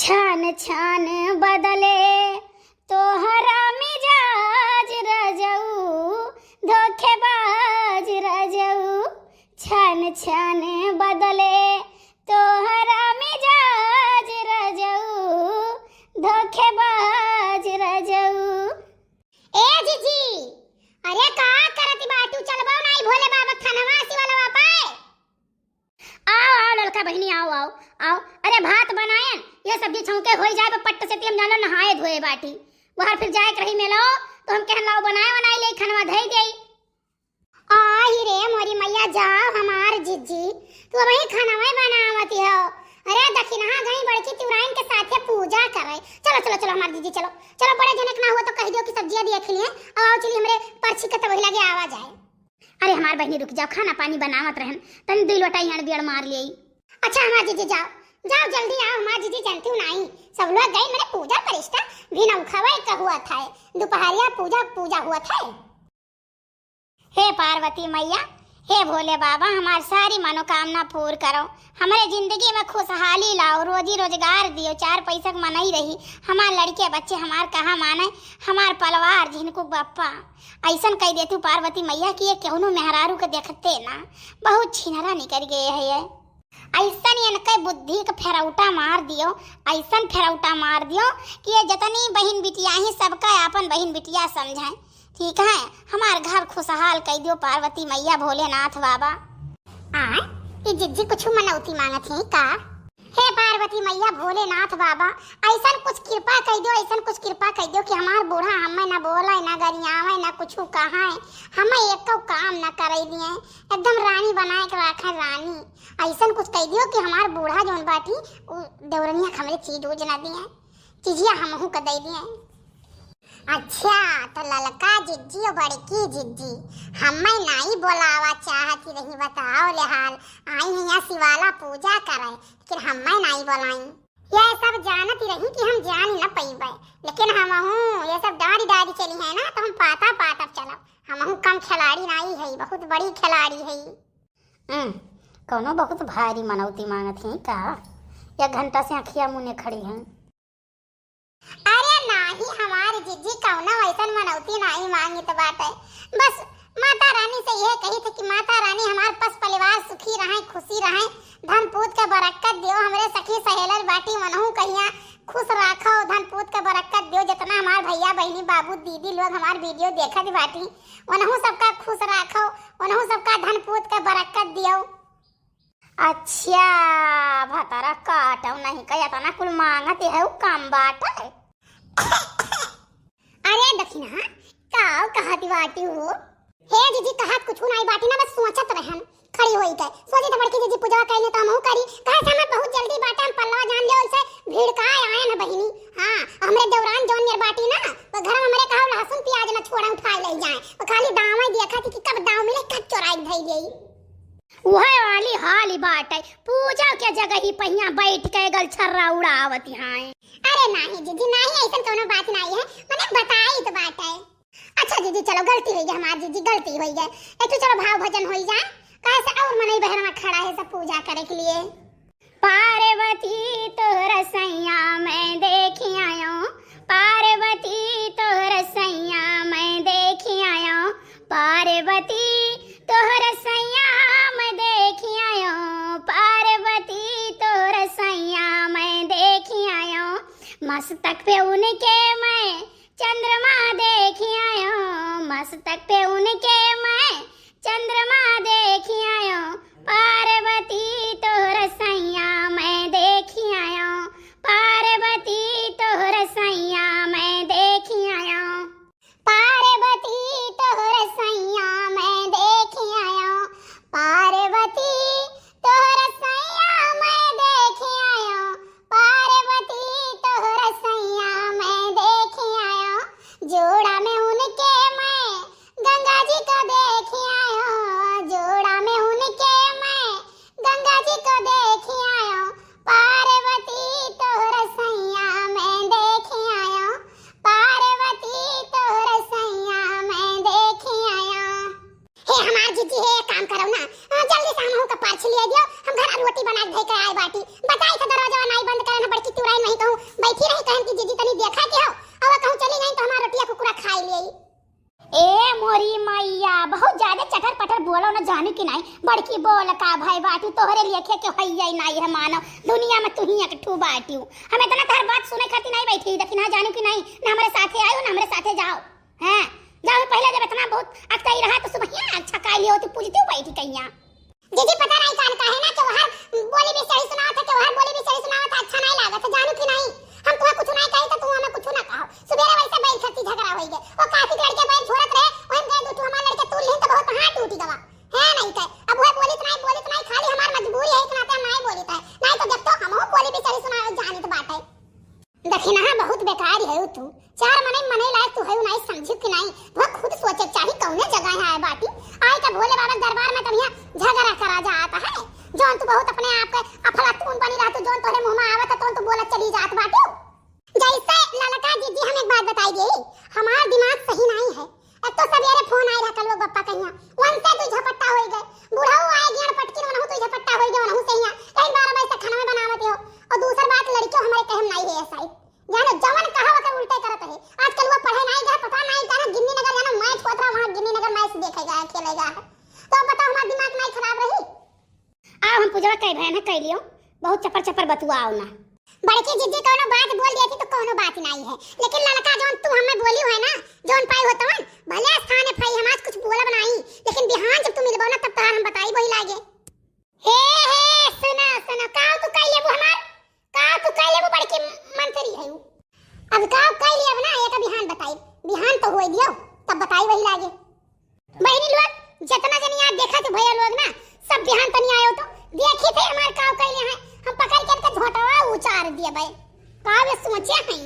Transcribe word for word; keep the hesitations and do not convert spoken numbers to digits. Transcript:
छान छान बदले तोहरा मिजाज रजऊ, धोखेबाज रजऊ। छान छान बदले तोहरा मिजाज रजऊ, धोखेबाज रजऊ। ए जीजी, अरे का करत बाटू? चलबो नाई भोले बाबा खनवा सिवलवा पाए। आओ, आओ ललका बहिनी, आओ, आओ, आओ। अरे भात बनायन, ये सब्जी छौंके होई जाए, पट्ट से ती हम जानो नहाए धोए बाटी। बाहर फिर जाए के रही मेलो, तो हम कहन लाओ बनाए बनाए ले खनवा धई देई। आई रे मोरी मैया, जाओ हमार जीजी, तू अबही खनवे बनावत हो। अरे दखिनहा गई बड़की तिवराइन के साथे पूजा करे। चलो, चलो, चलो हमार जीजी, चलो, चलो। बड़े जनक ना हो तो कह दियो कि सब्जिया देख लिए, और चली हमरे परछी के तबही लगे आवा जाए। अरे हमार बहिनी रुक जाओ, खाना पानी बनावत रहन, तनी दुई लोटा इयाड़ बियाड़ मार लेई। अच्छा हमार जीजी जाओ, जाओ जल्दी आओ हमार जीजी, जानती हूँ नाई, सब लोग गई मेरे पूजा परिष्ठा भी नौखवा का हुआ था, दोपहरिया पूजा, पूजा हुआ था। हे पार्वती मैया, हे भोले बाबा, हमार सारी मनोकामना पूर करो, हमरे जिंदगी में खुशहाली लाओ, रोजी रोजगार दियो, चार पैसा के मनई रही, हमार लड़के बच्चे हमार कहा माने, हमार पलवार झिनकू बप्पा। ऐसन कह देतू पार्वती मैया कि ये केहूनो मेहरारू के देखते ना, बहुत छिनरा निकल गए है ये। ऐसन इनके बुद्धि के फेरौटा मार दियो, ऐसन फेरौटा मार दियो कि ये जतनी बहिन बिटिया ही सबका आपन बहिन बिटिया समझें। ठीक है, हमार घर खुशहाल कई दियो पार्वती मैया भोलेनाथ बाबा। आय, ई जिज्जी कुछ मनौती मांगत ही का? हे पार्वती मैया भोलेनाथ बाबा, ऐसन कुछ कृपा कई दियो, ऐसन कुछ कृपा कई दियो कि हमार बूढ़ा हमें ना बोले, ना गरियावे, ना कुछ कहे, हमें एको काम ना करे दिए, एकदम रानी बनाए के रखे रानी। ऐसन कुछ कई दियो कि हमार बूढ़ा जौन बाटी, उ देवरनिया के हमरे चीज उज ना दिए, चीजिया हमहू के दे दिए। अच्छा, तो ललका जिज्जी और बड़की जिज्जी हमें नाई बोलावा चाहती रही, बताओ ले हाल। आई हियाँ शिवाला पूजा करे, लेकिन हमें नाई बोलाई। ये सब जानती रही कि हम जान न पइबे, लेकिन हमहू ये सब डारी डारी चली है ना, तो हम पाता पाता चलब। हमहू कम खिलाड़ी नाई है, बहुत बड़ी खिलाड़ी है। हम्म, कौनो बहुत भारी मनौती मांगत ही का? एक घंटा से अखिया मुने खड़ी हैं। अरे नाही, हमार जिज्जी कौनो ऐसन मनौती नाही मांगित बाटे। बस माता रानी से यह कही थे कि माता रानी हमार पस परिवार सुखी रहे, खुशी रहे, धन पूत के बरक्कत दियो, हमरे सखी सहेलर बाटी मनहू कहिया खुश राखो, धन पूत के बरक्कत दियो, जितना हमार भैया बहिनी बाबू दीदी लोग हमार वीडियो देखत बाटी, उनहू सबका खुश राखो, उनहू सबका धन पूत के बरक्कत दियो। अच्छा, भतारा काटो नहीं का, इतना कुल मांगत है, उ काम बाटे। अरे दखिना, का कहत बाटी हो? हे जिज्जी, कहत कुछ नहीं बाटी ना, बस सोचत रहन। खड़ी होई के सोची तो बड़की जिज्जी पूजा कइले तो हमहू करी। कहे से हमें बहुत जल्दी बाटे, हम पल्लवा जान लियो, इसे भीड़ का आए न बहिनी। हाँ, हमरे देवरान जौन नियर बाटी ना, तो घर में हमरे कहो लहसुन प्याज ना छोड़ा उठाए ले जाए, तो खाली दावे दिया खाती कि कब दाव मिले, कब चोराई धई ले। उहे वाली हाली बाटे, पूजा के जगह ही पहिया बैठ के गलछर्रा उड़ावत हैं। अरे नाही जिज्जी, नाही, ऐसन कोनो बात नाही है, मने बताई तो बाटे। अच्छा जिज्जी, चलो गलती होई गई हमार जिज्जी, गलती होई गई। ए तू चलो भाव भजन होई जाए, काहे से और मनई बहरवा खड़ा है सब पूजा करे के लिए। पार्वती तोहर सैया मैं देखी आयो, पार्वती तोहर सैया मैं देखी आयो, पार्वती तोहर सैया मैं देखी आयो, पार्वती तोहर सैया मैं देखी आयो। मस्तक पे उनके मैं चंद्रमा देखी आयो, मस्तक पे उनके मैं चंद्रमा देखी आयो। पार्वती तोहर सैया मैं देखी आयो, पार्वती तोहर सैया मैं देखी आयो। पार्वती तोहर सैया मैं देखी आयो, पार्वती तोहर सैया मैं देखी आयो, पार्वती तोहर सैया मैं देखी आयो। जोड़ा में उनके मैं गंगा जी का देखी आयो, जोड़ा में उनके मैं गंगा जी का देखे के हइया ही नाई है मानव, दुनिया में तू ही एक ठू बाटिउ। हम इतना तोहर बात सुने खातिर नाई बैठी, लेकिन हाँ जानू कि नाई, ना हमरे साथे आयो, ना हमरे साथे जाओ। हैं? जाओ पहले, जब इतना बहुत अकताई रहा तो सुबहिया अच्छा काई लियो, तू पूजती बैठी कहिया। जीजी पता नाई कान का है ना, केहू हर बोली भी सही सुनावत है, केहू हर बोली भी सही सुनावत है, अच्छा नाई लागत है, जानू कि नाई? हम तुहा कुछ नाई कही तो तू हमें कुछ ना कहो। सुबेरे वैसे बैल खातिर झगड़ा होई गए, वो काफी लड़के बैल छोड़त रहे, वही में गए दू ठू हमार लड़के तूल लेन तो बहुत हाथ टूटी गवा। है नहीं कहे, अब वह बोलित नाई, बोलित नाई, खाली हमार मजबूरी है, इतना तो नाई बोलित है, नाई तो जब तो हमहू बोली भी सही सुनावे जानित बाटे। दखिनहा बहुत बेकार है तू, चार मनई मनई लायक तू है नाई, समझी कि नाई? तुहा खुद सोचे चाही कौने जगह है आए बाटी, आई का भोले बाबा के दरबार में तब यहाँ झगड़ा करा जाता है, जौन तू बहुत अपने आप के अफलातून बनी रहतू, जौन तोहरे मुँह में आवत है तौन तू बोलत चली जात बाटी। जैसे ललका जीजी, हम एक बात बताई दे, हमार दिमाग सही नाई है। एक तो सवेरे फोन आए रहा कलुआ बप्पा कहिया, वनसे तू झपट्टा होई गए, बुढ़ऊ आए गियन पटकिन वनहु तू झपट्टा होई गए, वनहु से हिया कहीं बारह बजे से खाना में बनावत हो। और दूसर बात, लड़कियों हमारे कहम नाई है ऐसा ही, जानो जवन कहा ओकर उल्टे करत है। आजकल वो पढ़े नाई गए, पता नाई कहाँ गिन्नी नगर जानो मैच होत रहा, वहाँ गिन्नी नगर मैच देखे गए, खेले गए है। तो बताओ हमार दिमाग नाई खराब रही? आओ हम पूजवा कई बहन है, कई लियो, बहुत चपर चपर बतुआ आओ ना। बड़की जिज्जी कौनो बात बोल दिया थी तो कौनो बात नाई है, लेकिन ललका जौन तू हमें बोली है ना, जौन पाई हो तवन, भले स्थान है भाई, हम आज कुछ बोलब नाई, लेकिन बिहान जब तू मिलबो ना तब तोहार हम बताई वही लागे। हे, हे, सुनो, सुनो, का तू कह लेबू हमार? का तू कह लेबू बड़की मंत्री है उ? अब का कह लेब ना, ये तो बिहान बताई, बिहान तो होई दियो, तब बताई वही लागे। बहनी लोग, जितना जनी आज देखा थे भैया लोग ना, सब बिहान तनी आयो तो देखी थे हमार काव कैले हैं, हम पकड़ के इनका झोंटवा उचार दिए भाई। काव ये सोचे हैं,